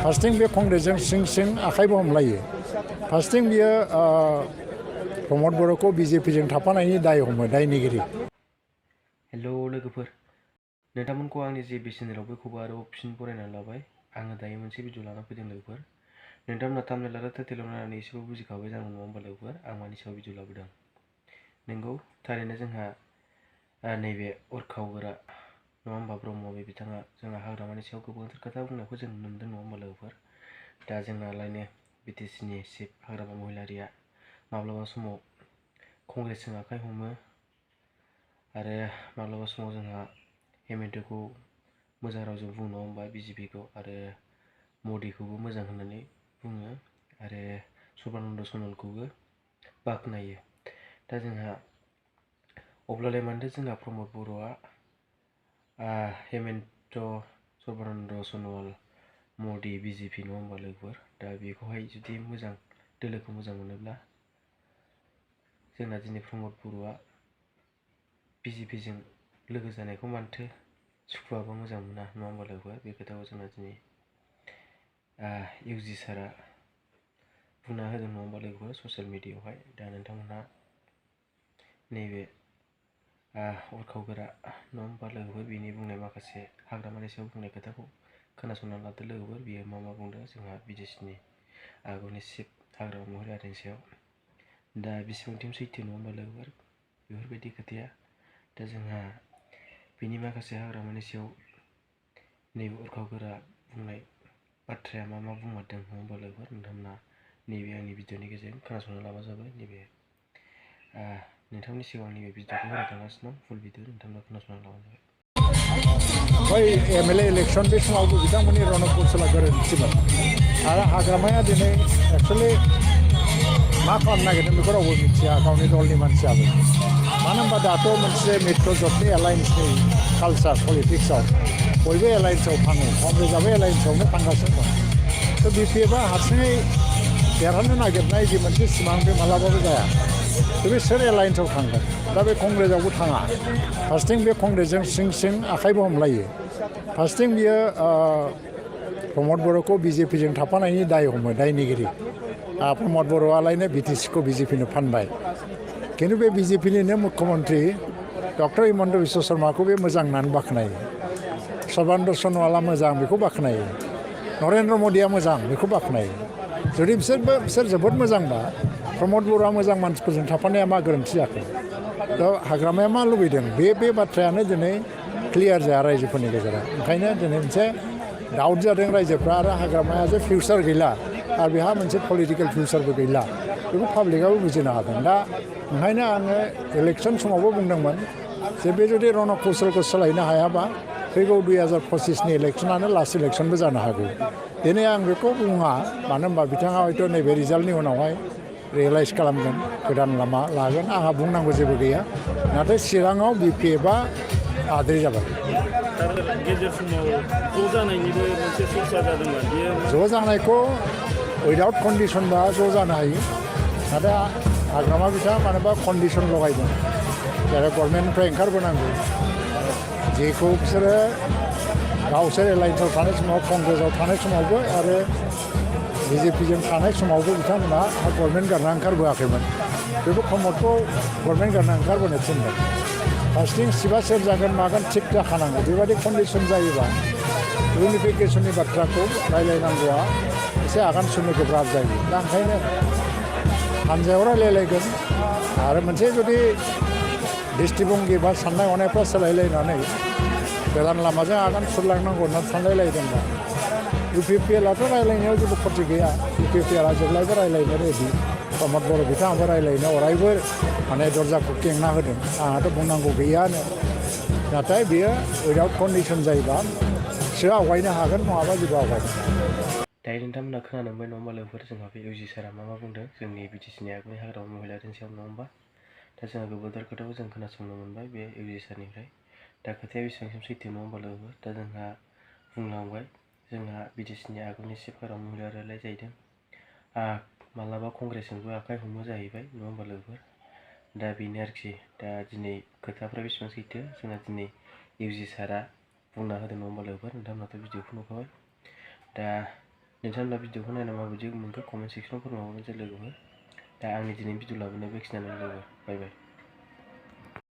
फार्स्टिं बे कंग्रेसजों सिं सिं आखाइबो हमलायो फार्स्टिं बियो प्रमद बर'खौ बिजेपिजों थाफानायनि दाय हमो दायनिगिरि। हेलौ लोगोफोर, नोंथांमोनखौ आंनि जे चेनेलाव बयखौबो आरो फिन बरायनानै लाबाय। आङो दायो मोनसे भिडिअ लाना फैदों लोगोफोर। नोंथांमोना थाम्बनेल आरो टाइटेलाव नायनानै एसेबो बुजिखाबाय जानांगौ नङा होमबा लोगोफोर, आं मानि सायाव भिडिअ लाबोदों। नोंगौ थारैनो जोंहा नैबे urkaw gwra नङा होमबा ब्रह्म, बे बिथाङा जोंहा हाग्रामानि सायाव गोबांथार खोथा बुंनायखौ जों नुनो मोनदों नङा होमबा लोगोफोर। दा जोंनालायनो बिटिसिनि चिफ हाग्रामा महिलारिया माब्लाबा समाव कंग्रेसजों आखाइ हमो आरो माब्लाबा समाव जोंहा हेमेन्टखौ मोजां रावजों बुङो नङा होमबा बिजेपिखौ, आरो मदिखौबो मोजां होननानै बुङो आरो सर्बानन्द सन'वालखौबो बाख्नायो। दा जोंहा अब्लालाय मानोथो जोंहा प्रमद बर'आ हेमेन्ट, सर्बानन्द सन'वाल, मदि, बिजेपि नङा होमबा लोगोफोर। दा बेखौहाय जुदि मोजां दोलोखौ मोजां मोनोब्ला जोंना दिनै प्रमद बर'आ बिजेपिजों लोगो जानायखौ मानोथो सुखुवाबा मोजां मोना नङा होमबा लोगोफोर। बे खोथाखौ जोंना दिनै इउजि सारा बुंना होदों नङा होमबा लोगोफोर ससियेल मिडियायावहाय। दा नोंथांमोनहा नैबे urkaw gwra नङा होमबा लोगोफोर, बिनि बुंनाय माखासे हाग्रामानि सायाव बुंनाय खोथाखौ खोनासंनानै लादो लोगोफोर। बियो मा बुंदों जोंहा बिटिसिनि आगुनि चिफ हाग्रामा महिलारिनि सायाव। दा बेसेबांसिम सैथो नङा होमबा लोगोफोर बेफोरबायदि खोथाया। दा जोंहा बिनि माखासे हाग्रामानि सायाव नैबे urkaw gwra बुंनाय बाथ्राया मा बुंमारदों नङा होमबा लोगोफोर। नोंथांमोना नैबे आंनि भिडिअनि गेजेरजों खोनासंना लाबा जाबाय। नैबे नोंथांनि सिगाङाव नैबे भिडिअखौ होनो थांगासिनो दं, फुल भिडिअ नोंथांमोना खोनासंना लाबानो जाबाय। बै एमएलए इलेक्सन बे समावबो बिथांमोननि रनक कौशला गोरोन्थिमोन आरो हाग्रामाया दिनै एक्सुवेलि मा खालामनो नागिरदों बेखौ रावबो मिथिया गावनि दलनि मानसियाबो। मानो होनबा दाथ' मोनसे मित्र जथनि एलायन्सनि कालचार पलिटिक्सआव बयबो एलायन्सआव थाङो, कংग्रेसआबो एलायन्सआवनो थांगासिनो दं। थ' बिपिएफआ हारसिङै देरहानो नागिरनाय जि मोनसे सिमां बे मालाबाबो जाया। बे सोर एलायन्सआव थांगोन, दा बे कंग्रेसआवबो थाङा। फार्स्टिं बे कंग्रेसजों सिं सिं आखाइबो हमलायो फार्स्टिं बियो प्रमद बर'खौ बिजेपिजों थाफानायनि दाय हमो दायनिगिरि। प्रमद बर'आलायनो बिटिसिखौ बिजेपिनो फानबाय, खिन्थु बे बिजेपिनिनो मुख्यमन्त्रि डक्टर हिमन्त बिश्व शर्माखौ बे मोजां होननानै बाख्नायो, सर्बानन्द सन'वाला मोजां बेखौ बाख्नायो, नरेन्द्र मदिया मोजां बेखौ बाख्नायो। जुदि बिसोर जोबोद मोजांबा प्रमद बर'आ मोजां मानसिफोरजों थाफानाया मा गोरोन्थि जाखो। दा हाग्रामाया मा लुबैदों बे बाथ्रायानो दिनै क्लियार जाया रायजोफोरनि गेजेराव। ओंखायनो दिनै मोनसे डाउट जादों रायजोफ्रा, आरो हाग्रामाया जे फिउचार गैला आरो बेहा मोनसे पलिटिकेल फिउचारबो गैला बेखौ पाब्लिकआबो बुजिनो हादों। दा ओंखायनो आङो इलेक्सन समावबो बुंदोंमोन जे बे जुदि रनक कौशलखौ सोलायनो हायाबा फैगौ 2025नि इलेक्सनानो लास्ट इलेक्सनबो जानो हागौ। दिनै आं बेखौ बुङा, मानो होनबा बिथाङा हयथ' नैबे रिजाल्टनि उनावहाय रियेलाइज खालामगोन, गोदान लामा लागोन, आंहा बुंनांगौ जेबो गैया। नाथाय चिराङाव बिपिएफआ आद्रि जाबाय। गेजेर समाव ज' जानायनिबो मोनसे चर्चा जादोंमोन, बेयो ज' जानायखौ उइदाउट कन्डिसनबा ज' जानो हायो, नाथाय हाग्रामा बिथाङा मानोबा कन्डिसन लगायदों, जेरै गभर्नमेन्टनिफ्राय ओंखारबोनांगौ, जेखौ बिसोरो गावसोर एलायन्सआव थानाय समाव कंग्रेसआव थानाय समावबो आरो बिजेपिजों थानाय समावबो बिथांमोना गभर्नमेन्ट गारना ओंखारबोआखैमोन। बेखौ प्रमदखौ गभर्नमेन्ट गारना ओंखारबोनो थिनदों। फार्स्टिं सिबा सोर जागोन मागोन थिग जाखानांगौ। बेबायदि कन्डिसन जायोबा इउनिफिकेसननि बाथ्राखौ रायलायनांगौआ एसे आगान सुरनो गोब्राब जायो। दा ओंखायनो हानजायाव रायलायलायगोन आरो मोनसे जुदि दृष्टिभंगि बा साननाय हनायफ्रा सोलायलायनानै गोदान लामाजों आगान सुरलांनांगौ होननानै सानलायलायदोंबा इउपिपिएलआथ' रायलायनायाव जेबो खथि गैया। इउपिपिएलआ जेब्लायबो रायलायनो रेडि, प्रमद बर' बिथाङाबो रायलायनो अरायबो माने दरजाखौ खेंना होदों। आंहाथ' बुंनांगौ गैयानो, नाथाय बियो उइदाउट कन्डिसन जायोबा सो आवगायनो हागोन, नङाबा जेबो आवगायनो हाया। दायो नोंथांमोना खोनानो मोनबाय नङा होमबा लोगोफोर, जोंहा बे इउजि सारा मा बुंदों जोंनि बिटिसिनि आगुनि हाग्रामा महिलारिनि सायाव नङा होमबा। दा जोंहा गोबांथार खोथाखौ जों खोनासंनो मोनबाय बे इउजि सारनिफ्राय। दा खोथाया बेसेबांसिम सैथो नङा होमबा लोगोफोर। दा जोंहा बुंलांबाय जोंहा बिटिसिनि आगुनि चिफ हाग्रामा महिलारियालाय जाहैदों मालाबा कंग्रेसजोंबो आखाइ हमो जाहैबाय नङा होमबा लोगोफोर। दा बेनो आरोखि। दा दिनै खोथाफ्रा बेसेबां सैथो जोंहा दिनै इउजि सारा बुंना होदों नङा होमबा लोगोफोर। नोंथांमोनाथ' भिडिअखौ नुखाबाय। दा नोंथांमोना भिडिअखौ नायना माबायदि मोनखो कमेन्ट सेक्सनाव फोरमायहरबानो जाबाय लोगोफोर। दा आंनि दिनै भिडिअ लाबोनाया बेखिनियानो लोगोफोर। बाय बाय।